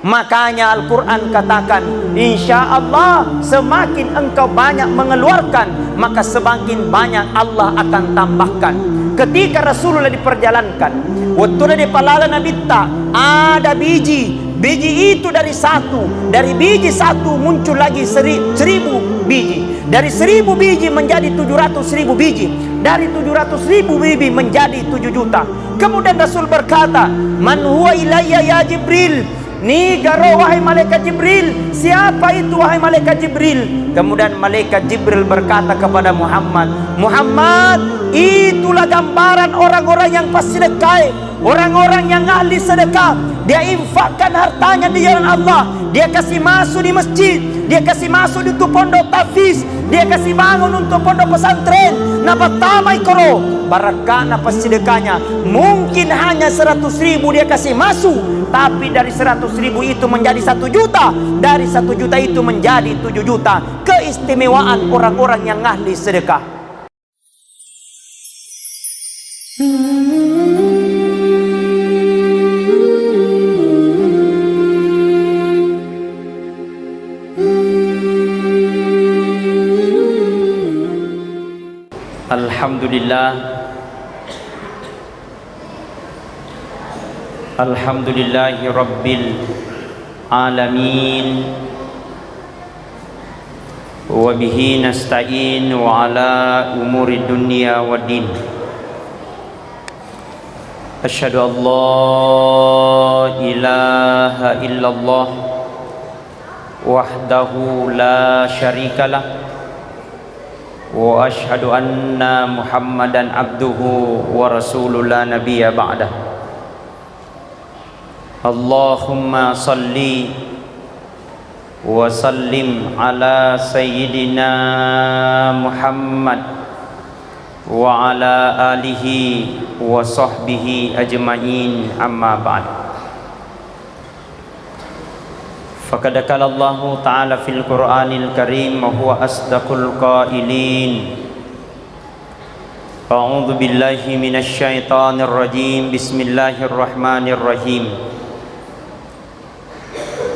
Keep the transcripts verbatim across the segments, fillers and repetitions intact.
Makanya Al-Quran katakan, "Insya Allah, semakin engkau banyak mengeluarkan, maka semakin banyak Allah akan tambahkan." Ketika Rasulullah diperjalankan, waktu dia palala Nabitta, ada biji, biji itu dari satu, dari biji satu muncul lagi seri-, seribu biji, dari seribu biji menjadi tujuh ratus ribu biji, dari tujuh ratus ribu biji menjadi tujuh juta. Kemudian Rasul berkata, "Man huwa ilayya ya Jibril?" Nigaro, wahai malaikat Jibril? Siapa itu, wahai malaikat Jibril? Kemudian malaikat Jibril berkata kepada Muhammad, "Muhammad, itulah gambaran orang-orang yang pas sedekah, orang-orang yang ahli sedekah. Dia infakkan hartanya di jalan Allah, dia kasih masuk di masjid, dia kasih masuk di tu pondok tahfiz, dia kasih bangun untuk pondok pesantren, napattama ikoro, barakkana passidekahnya. Mungkin hanya seratus ribu dia kasih masuk, tapi dari seratus ribu itu menjadi satu juta, dari satu juta itu menjadi tujuh juta." Keistimewaan orang-orang yang ahli sedekah. Alhamdulillah. Alhamdulillahi rabbil alamin. Wa bihi nasta'in wa ala umuri dunya waddin. Asyhadu an la ilaha illallah wahdahu la syarikalah, wa asyhadu anna Muhammadan abduhu wa rasuluh la nabiyya ba'dah. Allahumma salli wa sallim ala sayyidina Muhammad wa ala alihi wa sahbihi ajma'in, amma ba'd. Faqad qala Allahu ta'ala fil Qur'anil Karim wa huwa asdaqul qailin. A'udzu billahi minasy syaithanir rajim. Bismillahirrahmanirrahim.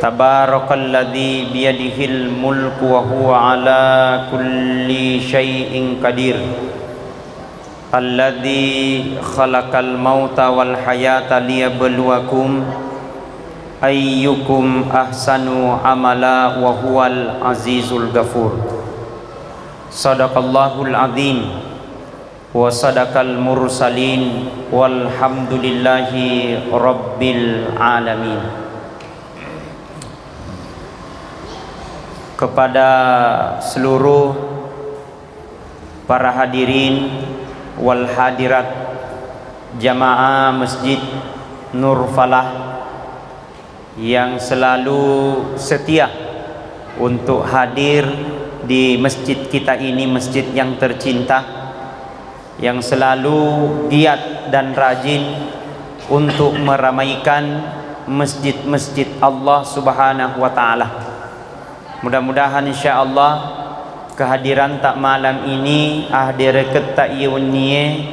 Tabarakalladzi biyadihil mulku wa huwa ala kulli syai'in qadir. Alladzi khalaqal mauta wal hayata liyabluwakum ayyukum ahsanu amala wa huwal azizul ghafur. Sadaqallahul azim wa sadaqal mursalin walhamdulillahi rabbil alamin. Kepada seluruh para hadirin wal hadirat jamaah Masjid Nur Falah yang selalu setia untuk hadir di masjid kita ini, masjid yang tercinta, yang selalu giat dan rajin untuk meramaikan masjid-masjid Allah Subhanahu wa Ta'ala. Mudah-mudahan, insya Allah, kehadiranta malam ini, ahdereketta iye wennie,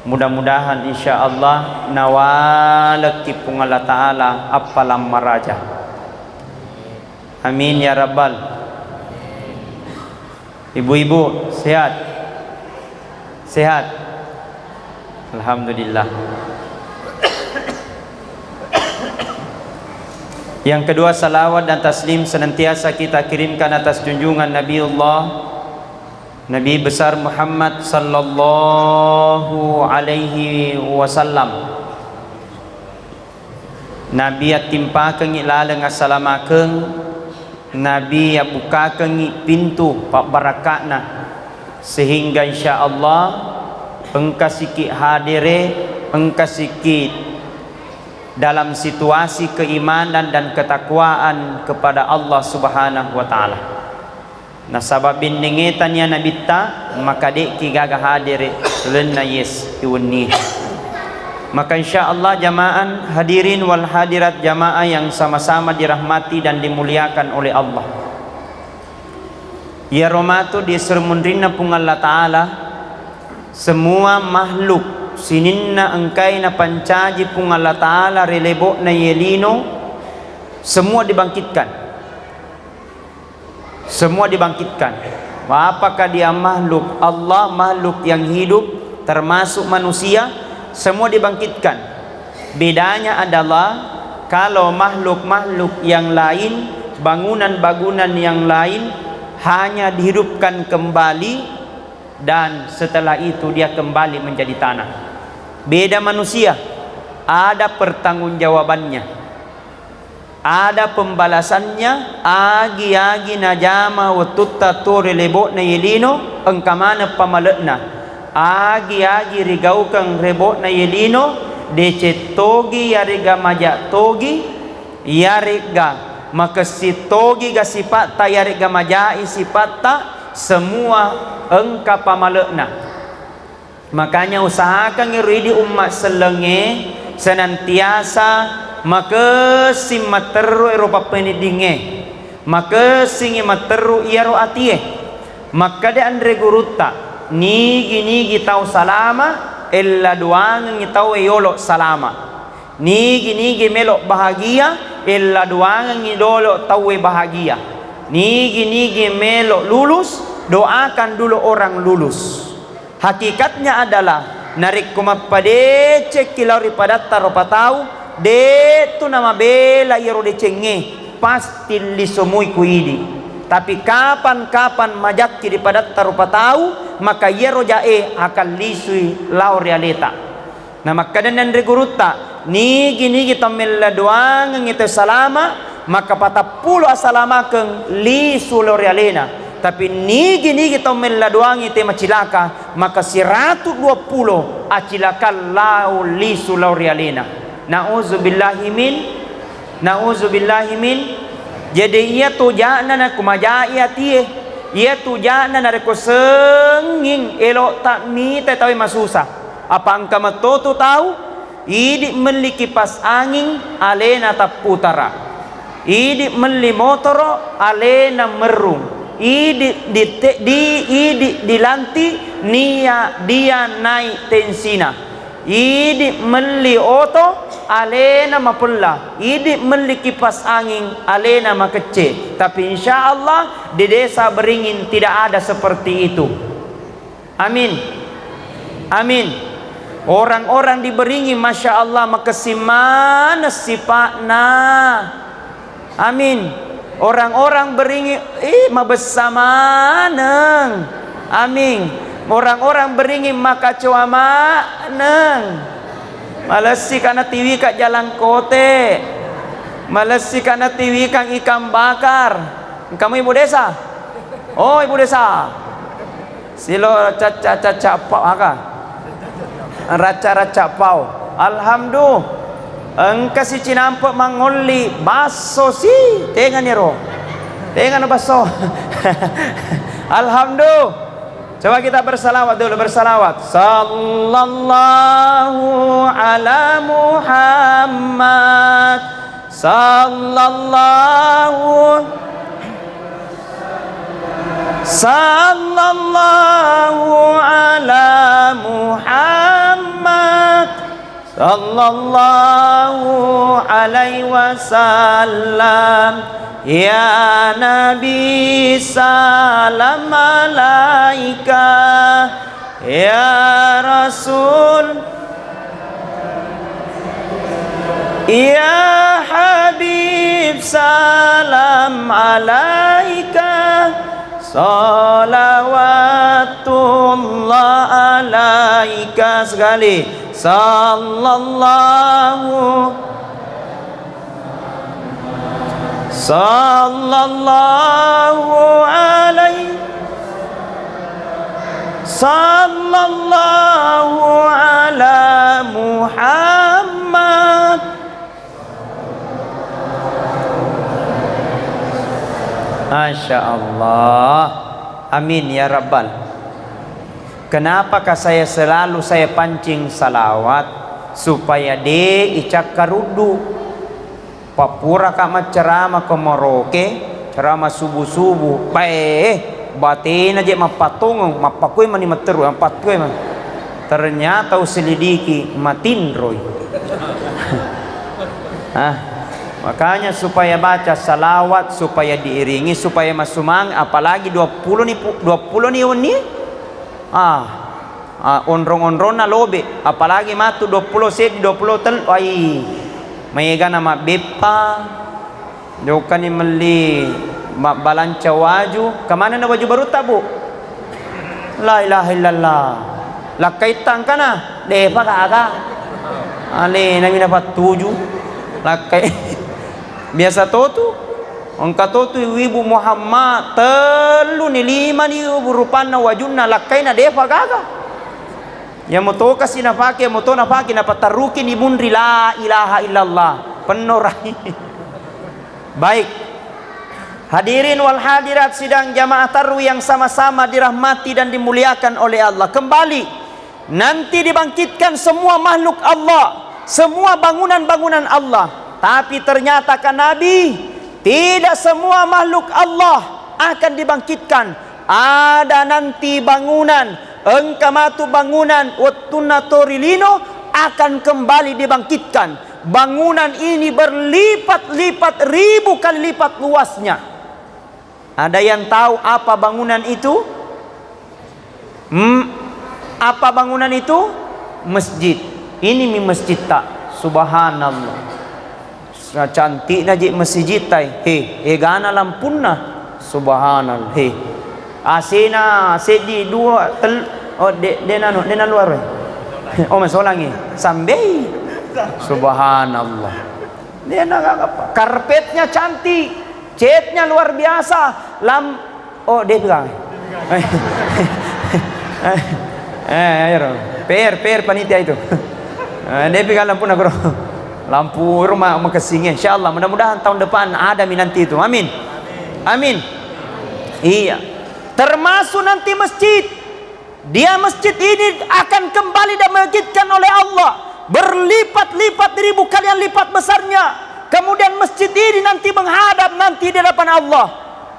mudah-mudahan, insya Allah, nawalekki Puang Allah Ta'ala appalang maraja. Amin ya rabbal. Ibu-ibu, sehat? Sehat? Alhamdulillah. Yang kedua, salawat dan taslim senantiasa kita kirimkan atas junjungan Nabiullah, Nabi besar Muhammad sallallahu alaihi wasallam. Nabi attimpakengngi laleng assalamakeng, Nabi abbukkakengngi pintu pabbarakka'na, sehingga insya Allah engkasiki hadere, engkasiki dalam situasi keimanan dan ketakwaan kepada Allah Subhanahu wa Ta'ala. Nasaba bennengeta nia Nabitta, maka de'ki gaga hadere lalenna yes iwenni. Maka insya Allah, jamaan hadirin wal hadirat, jamaah yang sama-sama dirahmati dan dimuliakan oleh Allah. Iyaro matu di esso munrinna Puang Allah Ta'ala, semua makhluk sininna engkai napancaji Puang Allah Ta'ala ri lebo'na iye lino, Semua dibangkitkan. Semua dibangkitkan. Apakah dia makhluk Allah, makhluk yang hidup, termasuk manusia? Semua dibangkitkan. Bedanya adalah, kalau makhluk-makhluk yang lain, bangunan-bangunan yang lain hanya dihidupkan kembali dan setelah itu dia kembali menjadi tanah. Beda manusia, ada pertanggungjawabannya. Ada pembalasannya, agi-agi najama wettutta tuo ri lebo'na iye lino, engka maneng pamale'na. Agi-agi rigaukeng rebo'na iye lino, deceng togi, iyarega maja togi, iyarega makessing togi ga sipatta, iyarega majai sipatta, semua engka pamale'na. Makanya usahakan ero idi umma sellengnge senantiasa makessing matteru ero pappeneddingnge, makessingi matteru iyaro atie. Makkeda anre gurutta, nigi-nigi tau salama, ella doangengngi tauwe yolo salama. Nigi-nigi melo bahagia, ella doangengngi dolo tauwe bahagia. Nigi-nigi melo lulus, doakan dulu orang lulus. Hakikatnya adalah, narekko mappadecekki lao ri padatta rupa tau, de'tu namabela iyaro decengnge, pasti lisumui ku idi. Tapi kapan-kapan majakki ri padatta rupa tau, maka iyaro jae akan lisui lao ri aleta. Na makkedani anre gurutta, nigi-nigi tau mella doangengngi tau salama, maka patappulo asalamakeng lisu lao ri alena. Tapi nigi-nigi tau mella doangengngi tau macilaka, maka siratu dua pulo acilaka lao lisu lao ri alena. Nauzubillahi min, nauzubillahi min. Jadi iya tu ja'na nakumajai atie, iya tu ja'na narekko sengnging elo'ta mita tauwe masusa. Apa engka metto tu tau, idi melli kipas angin, alena tapputara. Idi melli motoro, alena merrung. Idi dite-, di, idi dilanti, nia dia naik tensina. Idi melli oto, alena mapella. Idi melli kipas angin, alena makecce. Tapi insya Allah, di Desa Beringin tidak ada seperti itu. Amin. Amin. Orang-orang di Beringin, masya Allah, makessing maneng sipa'na. Amin. Orang-orang Beringin, ih, mabessa maneng. Amin. Orang-orang Beringin makacoa maneng. Malessi kana tiwika jalangkote. Malessi kana tiwikang ikan bakar. Engkamu ibu desa? Oh, ibu desa. Silo cacca-cacca pau aga? Racca-racca pau. Alhamdulillah. Engka si cinampe mangolli basso si, tengani ro. Tengana basso. Alhamdulillah. Coba kita bersalawat dulu, bersalawat. Sallallahu ala Muhammad. Sallallahu, sallallahu ala Muhammad, sallallahu alaihi wasallam. Ya Nabi, salam alaika. Ya Rasul, ya Habib, salam alaika, salawatullah alaika. Sekali, sallallahu Sallallahu alaihi, sallallahu ala Muhammad. Masya Allah. Amin ya Rabbal. Kenapakah saya selalu saya pancing salawat? Supaya de icakkaruddu. Pappuraka maccarama ko Maroke, carama subu-subu, bae, batena je mappattongeng, mappakue mani matteru, mappatue mani. Ternyata uselidiki, matinroi. Ah, Makanya supaya baca salawat, supaya diiringi, supaya masumang, apalagi dua puluh ni pu-, dua puluh ni wenni. Ah, ah, onrong-onronna lobe, apalagi matu dua puluh seddi, dua puluh tellu, ai, maegana mabbeppa, jokkani melli mabbalanca waju, kemanana waju barutta, Bu? La ilaha illallah. Lakkaitta engkana, depa gaga. Alena mi napattuju. Lakkai. Biasa to tu. Engka to tu ibu Muhammad, tellu ni, lima ni rupanna wajunna, lakkaina depa gaga. Ya moto kasi napake, moto napake, napatarruki ni munri la ilaha illallah. Penno rai. Baik. Hadirin wal hadirat sidang jamaah tarwih yang sama-sama dirahmati dan dimuliakan oleh Allah. Kembali, nanti dibangkitkan semua makhluk Allah, semua bangunan-bangunan Allah. Tapi ternyata, kata Nabi, tidak semua makhluk Allah akan dibangkitkan. Ada nanti bangunan, engka matu bangunan wettunna to ri lino akan kembali dibangkitkan. Bangunan ini berlipat-lipat ribu kali lipat luasnya. Ada yang tahu apa bangunan itu? Hmm, apa bangunan itu? Masjid. Ini mi masjid ta. Subhanallah. Sa-, cantikna je masjid tai. He, egana lampunna. Subhanallah. He. A C-na seddi, dua, tel-, oh, de-, de nanu, de naluar. Oh, masolangi. Sambei. Subhanallah. Dia nak apa? Karpetnya cantik, catnya luar biasa. Lam-, oh, dia pegang. Eh, ayo, Ro. P R, P R panitia itu. Eh, dia pegang lampu nak, Ro. Lampu rumah makessing, insyaallah. Mudah-mudahan tahun depan ada mi nanti itu. Amin. Amin. Iya. Termasuk nanti masjid. Dia, masjid ini akan kembali dibangkitkan oleh Allah berlipat-lipat ribu kalian lipat besarnya. Kemudian masjid ini nanti menghadap nanti di hadapan Allah.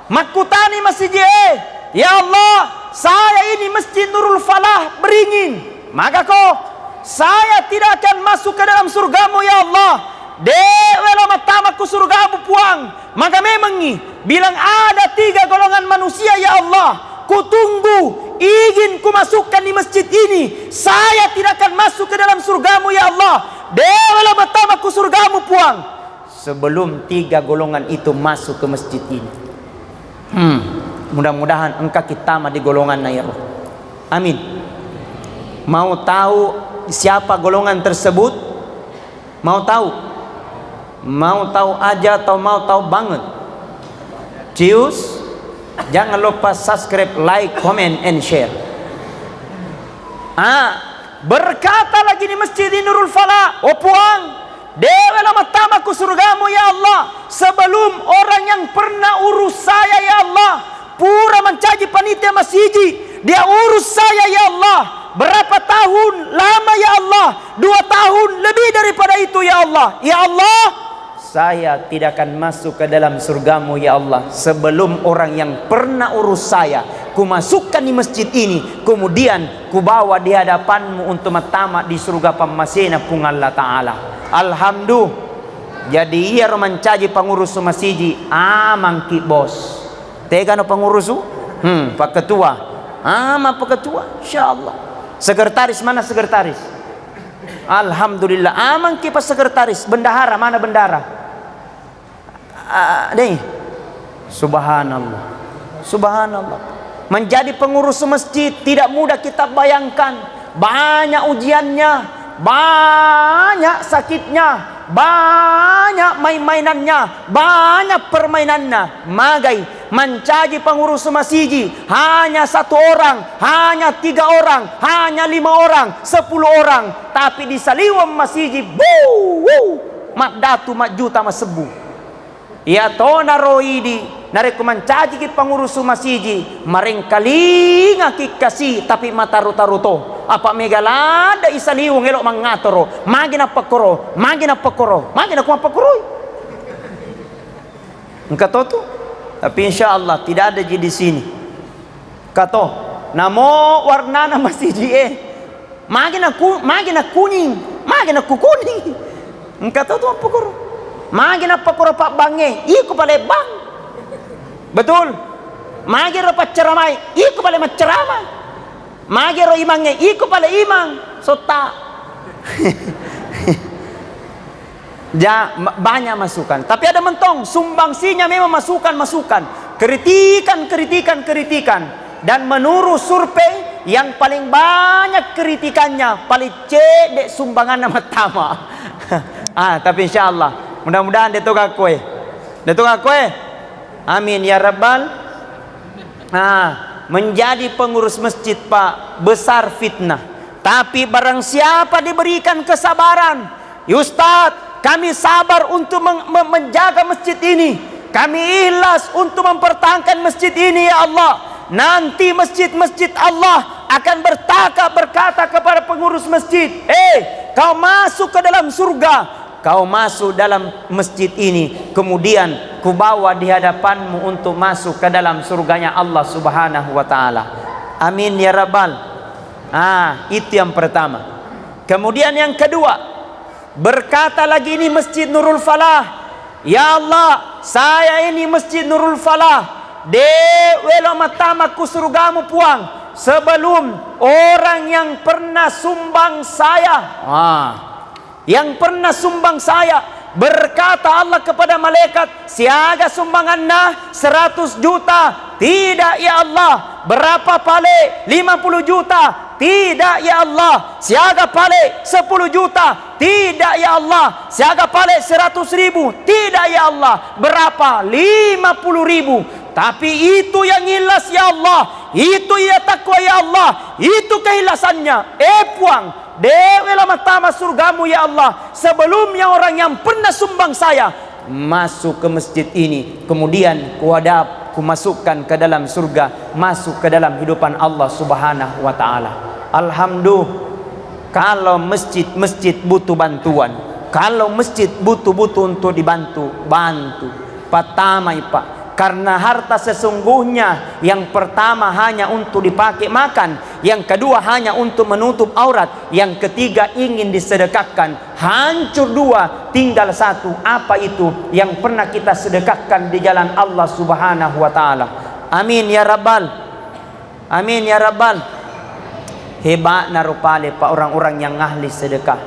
Makkutani masjid, eh, ya Allah, saya ini Masjid Nurul Falah beringin. Magako, saya tidak akan masuk ke dalam surgamu, ya Allah. De' welo mattama ku surgamu, Puang. Maka memengngi, bilang ada tiga golongan manusia, ya Allah, kutunggu izin kumasukkan di masjid ini, saya tidak akan masuk ke dalam surgamu, ya Allah. De' welo mattama ku surgamu, Puang. Sebelum tiga golongan itu masuk ke masjid ini. Hmm, mudah-mudahan engka kittama di golonganna, ya Allah. Amin. Mau tahu siapa golongan tersebut? Mau tahu? Mau tahu aja atau mau tahu banget? Cius, jangan lupa subscribe, like, comment, and share. Ah, berkata lagi di Masjid Nurul Falah, "Oh Puang, de' welo mattama ku surgamu, ya Allah, sebelum orang yang pernah urus saya, ya Allah, pura mancaji panitia masiji, dia urus saya, ya Allah, berapa tahun lama, ya Allah, dua tahun lebih daripada itu, ya Allah. Ya Allah, saya tidak akan masuk ke dalam surgamu, ya Allah, sebelum orang yang pernah urus saya kumasukkan di masjid ini, kemudian kubawa di hadapanmu untuk mattama di surga pammasena Puang Allah Ta'ala." Alhamdulillah. Jadi iyaro mancaji pangurus masiji, amangki, Bos. Tegano pangurusu? Hmm, pakketua. Ama pakketua, insyaallah. Sekretaris mana sekretaris? Alhamdulillah, amangki pa sekretaris, bendahara mana bendahara? Ah, deh. Subhanallah. Subhanallah. Menjadi pengurus masjid tidak mudah kita bayangkan. Banyak ujiannya, banyak sakitnya, banyak main-mainannya, banyak permainannya. Magai mancaji pengurus masiji, hanya satu orang, hanya tiga orang, hanya lima orang, sepuluh orang, tapi di saliweng masiji, bu, wu, maddatu, majjuta, masebbu. Iyatonaro idi, narekko mancajiki pangurusu masiji, marengkalingaki kasi, tapi mataru-taru to. Apa mega ladde i saliweng elo mangatoro, magi napakkoro, magi napakkoro, magi nako mapakkoroi. Engka to tu? Tapi insya Allah tidak ada ji di sini. Kato, namo warnana masiji e. Magi na ku-, magi na kuning, magi na kukuning. Engka to tu mappokoro. Magi nappa koro pabbangnge, iko pale bang. Betul? Magi ro paccaramai, iko pale maccarama. Magi ro imangnge, iko pale imang. Sotta. Ja, ma-, banyak masukan. Tapi ada mentong, sumbangsinya memang masukan-masukan. Kritikan, kritikan, kritikan. Dan menurut survei, yang paling banyak kritikannya, paling cedde sumbanganna mattama. Ah, tapi insya Allah, mudah-mudahan de to gakkoe. De to gakkoe. Amin ya rabbal. Ah, menjadi pengurus masjid, Pak, besar fitnah. Tapi barang siapa diberikan kesabaran, "Ya Ustaz, kami sabar untuk meng-, me-, menjaga masjid ini. Kami ikhlas untuk mempertahankan masjid ini, ya Allah." Nanti masjid-masjid Allah akan bertaka-, berkata kepada pengurus masjid, "Eh, kau masuk ke dalam surga, kau masuk dalam masjid ini, kemudian kubawa di hadapanmu untuk masuk ke dalam surganya Allah Subhanahu wa Ta'ala." Amin ya Rabbal. Ah, itu yang pertama. Kemudian yang kedua, berkata lagi ini Masjid Nurul Falah, "Ya Allah, saya ini Masjid Nurul Falah, de welo mattama ku surgamu, Puang, sebelum orang yang pernah sumbang saya." Ah, yang pernah sumbang saya, berkata Allah kepada malaikat, "Siaga sumbanganna?" "Seratus juta." "Tidak, ya Allah." "Berapa pale?" "Lima puluh juta." "Tidak, ya Allah." "Siaga pale?" "Sepuluh juta." "Tidak, ya Allah." "Siaga pale?" "Seratus ribu." "Tidak, ya Allah." "Berapa?" "Lima puluh ribu." Tapi itu yang ikhlas, ya Allah. Itu ia takwa, ya Allah. Itu keikhlasannya. Eh, Puang, de welo mattama surgamu, ya Allah, sebelumnya orang yang pernah sumbang saya masuk ke masjid ini, kemudian kuadab, kumasukkan ke dalam surga, masuk ke dalam hidupan Allah Subhanahu wa Ta'ala. Alhamdulillah, kalau masjid-masjid butuh bantuan, kalau masjid butuh-butuh untuk dibantu, bantu. Pattamai, Pak. Karena harta sesungguhnya yang pertama hanya untuk dipakai makan, yang kedua hanya untuk menutup aurat, yang ketiga ingin disedekahkan. Hancur dua, tinggal satu. Apa itu? Yang pernah kita sedekahkan di jalan Allah Subhanahu wa Ta'ala. Amin ya Rabbal. Amin ya Rabbal. Heba'na ro pale, Pak, orang-orang yang ahli sedekah.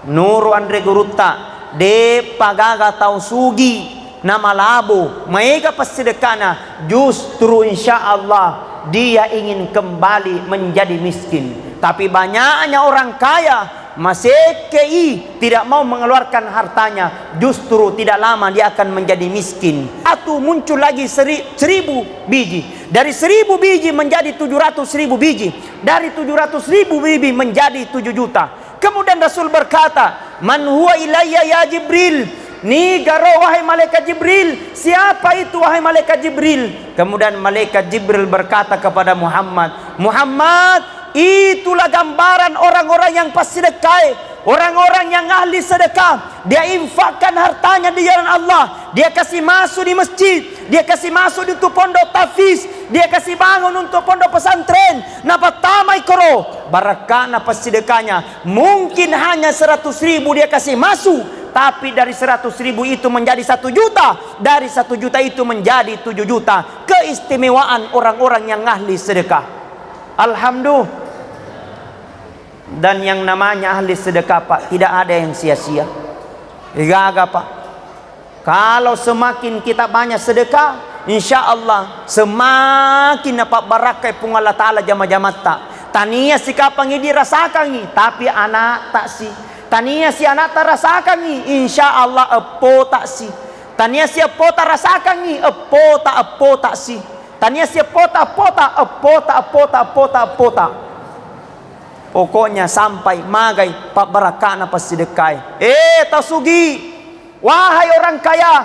Nuru anre gurutta, de'pa gaga tau sugi namalabo, maega passidekana, justru insya Allah dia ingin kembali menjadi miskin. Tapi banyaknya orang kaya, masekkei, tidak mau mengeluarkan hartanya, justru tidak lama dia akan menjadi miskin. Satu muncul lagi seri-, seribu biji. Dari seribu biji menjadi tujuh ratus ribu biji. Dari tujuh ratus ribu biji menjadi tujuh juta. Kemudian Rasul berkata, "Man huwa ilayya ya Jibril?" Nigaro, wahai malaikat Jibril? Siapa itu, wahai malaikat Jibril? Kemudian malaikat Jibril berkata kepada Muhammad, "Muhammad, itulah gambaran orang-orang yang passidekkae, orang-orang yang ahli sedekah. Dia infakkan hartanya di jalan Allah. Dia kasih masuk di masjid. Dia kasih masuk di, untuk pondok tahfiz. Dia kasih bangun untuk pondok pesantren. Napattamai koro. Barakka'na passidekahnya. Mungkin hanya seratus ribu dia kasih masuk, tapi dari seratus ribu itu menjadi satu juta. Dari satu juta itu menjadi tujuh juta." Keistimewaan orang-orang yang ahli sedekah. Alhamdulillah. Dan yang namanya ahli sedekah, Pak, tidak ada yang sia-sia. Gaga, Pak. Kalau semakin kita banyak sedekah, insya Allah semakin napabbarakkai Puang Allah Ta'ala jama-jamatta. Tania sikapangi dirasakangi, tapi anakta si. Tania si anakta rasakangi, insya Allah eppota si. Tania si eppota rasakangi, eppota, eppota si. Tania si eppota, eppota, eppota, eppota, eppota, eppota. Pokoknya sampai magai pabbarakka'na passidekkae. Eh, tau sugi, wahai orang kaya,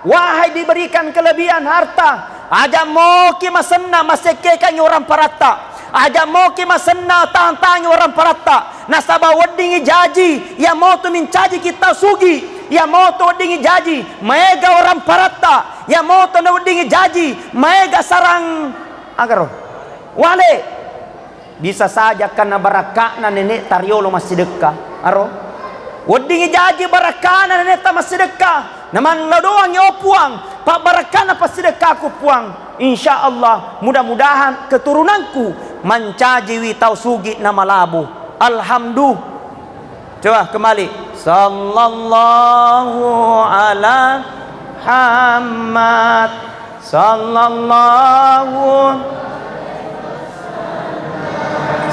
wahai diberikan kelebihan harta, aja moki masenna masekkekangi orang paratta, aja moki masenna tang-tangi orang paratta, nasaba weddingi jaji, iya moto mincaji kita sugi, iya moto weddingi jaji maega orang paratta, iya moto na weddingi jaji maega sarang agaro wale. Bisa saja karena barakka'na nene'ta riolo massidekka, aro? Weddingi jaji barakka'na nene'ta massidekka, Namanna doangngi, oh Puang, pabbarakkana passidekkaku, Puang. Insya Allah, mudah-mudahan keturunanku mancajiwi tau sugi namalabo. Alhamdulillah. Coba kembali. Sallallahu ala Muhammad. Sallallahu,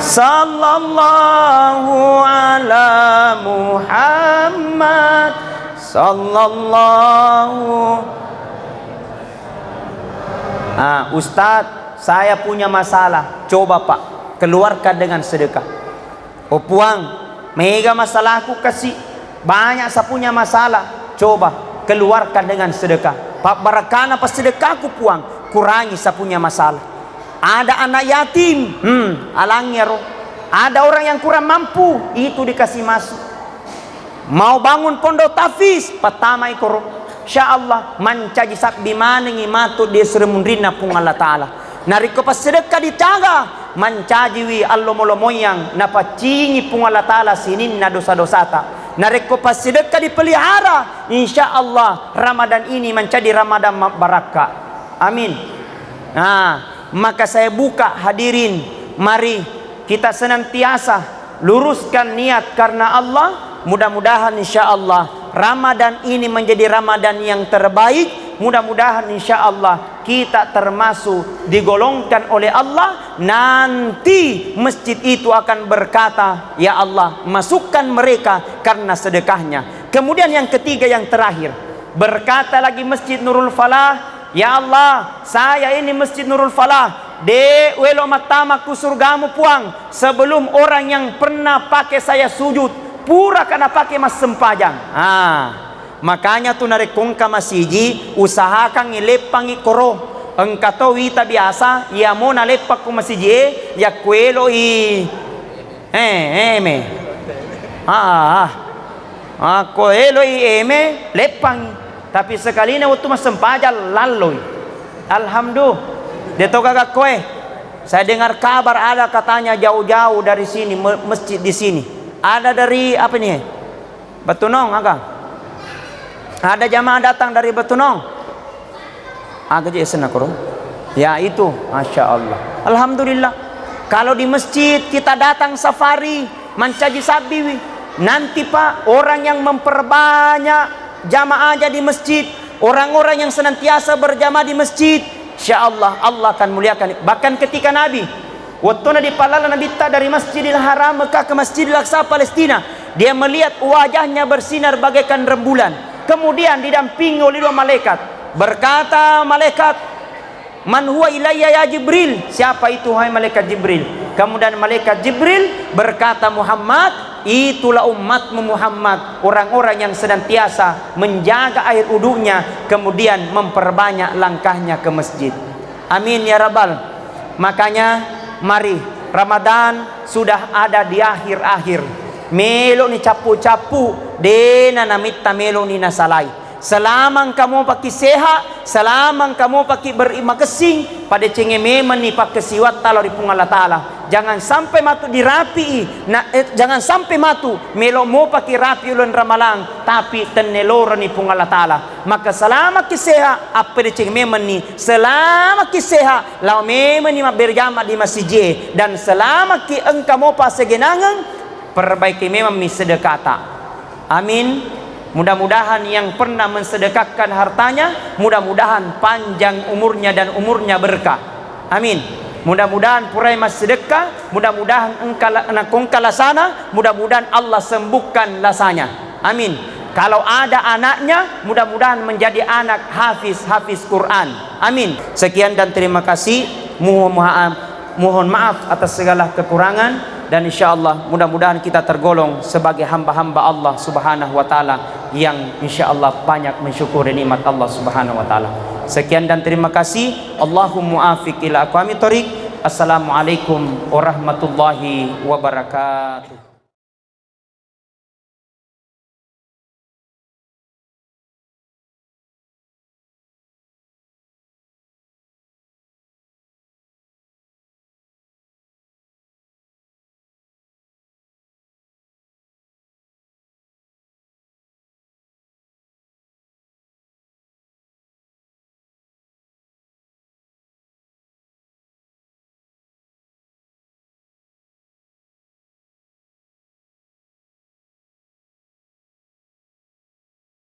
sallallahu ala Muhammad. Sallallahu. Ah, Ustadz, saya punya masalah. Coba, Pak, keluarkan dengan sedekah. Oh Puang, mega masalahku kasi, banyak sapunya masalah. Coba keluarkan dengan sedekah. Pabbarakkana passidekkaku, Puang, kurangi sapunya masalah. Ada anak yatim, hmm, alangi ro. Ada orang yang kurang mampu, itu dikasih masuk. Mau bangun pondok tahfiz, pertama ikoro. Insya Allah, mancaji sabbi manengi matu di esere munrinna Puang Allah Ta'ala. Narekko passidekka ditaga, mancajiwi allomo-lomoyang, napaccingi Puang Allah Ta'ala sininna dosa-dosata. Narekko passidekka dipelihara, insya Allah Ramadan ini mancaji Ramadan mabbarakka. Amin. Nah, maka saya buka, hadirin, mari kita senantiasa luruskan niat karena Allah. Mudah-mudahan, insya Allah, Ramadan ini menjadi Ramadan yang terbaik. Mudah-mudahan, insya Allah, kita termasuk digolongkan oleh Allah. Nanti masjid itu akan berkata, "Ya Allah, masukkan mereka karena sedekahnya." Kemudian yang ketiga, yang terakhir, berkata lagi Masjid Nurul Falah, "Ya Allah, saya ini Masjid Nurul Falah, de' welo mattama ku surgamu, Puang, sebelum orang yang pernah pakai saya sujud, pura kana pakai massempajang." Ah, makanya tu narekko engka masiji, usahakangngi leppangngi koro. Engka to wita biasa, iya mo naleppang ku masiji e, yakku eloi, eh, eme. Ah, ah. Akko eloi eme, leppang. Tapi sekalina wettu massempajang, lalloi. Alhamdulillah. Deto gaga koe. Saya dengar kabar ada katanya jauh-jauh dari sini, me-, masjid di sini. Ada dari apa nih? Bettuanong, aga? Ada jamaah datang dari Bettuanong? Aga je senna koro? Ya itu, Masya Allah. Alhamdulillah. Kalau di masjid kita datang safari, mancaji sabbiwi. Nanti, Pak, orang yang memperbanyak jamaahnya di masjid, orang-orang yang senantiasa berjamaah di masjid, insya Allah, Allah akan muliakan. Bahkan ketika Nabi, wettuna dipallala Nabitta dari Masjidil Haram Mekah ke Masjidil Aqsa Palestina, dia melihat wajahnya bersinar bagaikan rembulan. Kemudian didampingi oleh dua malaikat. Berkata malaikat, "Man huwa ilayya ya Jibril?" "Siapa itu, hai malaikat Jibril?" Kemudian malaikat Jibril berkata, "Muhammad, itulah umatmu Muhammad, orang-orang yang senantiasa menjaga air wuduknya, kemudian memperbanyak langkahnya ke masjid." Amin ya rabbal. Makanya, mari, Ramadan sudah ada di akhir-akhir. Melo ni cappu-cappu, dena namitta melo ni nasalai. Selama engka mopaki sehat, selama engka mopaki ber-, makessing, padecengnge memenni pakkesiwatta lao ri Puang Allah Ta'ala. Jangan sampai matu dirapi'i, na, eh, jangan sampai matu melo mopaki rapi uleng Ramalang, tapi tenneloreni Puang Allah Ta'ala. Maka selamaki sehat, appadeceng memenni, selamaki sehat, lao memenni mabbere jama di masijie, dan selamaki engka mopa segenangeng, perbaiki memammi sedekata. Amin. Mudah-mudahan yang pernah mensedekahkan hartanya, mudah-mudahan panjang umurnya dan umurnya berkah. Amin. Mudah-mudahan purai massedekah, mudah-mudahan engka la-, nakongka lasana, mudah-mudahan Allah sembuhkan lasanya. Amin. Kalau ada anaknya, mudah-mudahan menjadi anak hafiz, hafiz Quran. Amin. Sekian dan terima kasih. Muha-, muha-, mohon maaf atas segala kekurangan, dan insya Allah mudah-mudahan kita tergolong sebagai hamba-hamba Allah Subhanahu wa Ta'ala yang insya Allah banyak mensyukuri nikmat Allah Subhanahu wa Ta'ala. Sekian dan terima kasih. Allahumma afiq ila aqwamit thoriq. Assalamualaikum warahmatullahi wabarakatuh.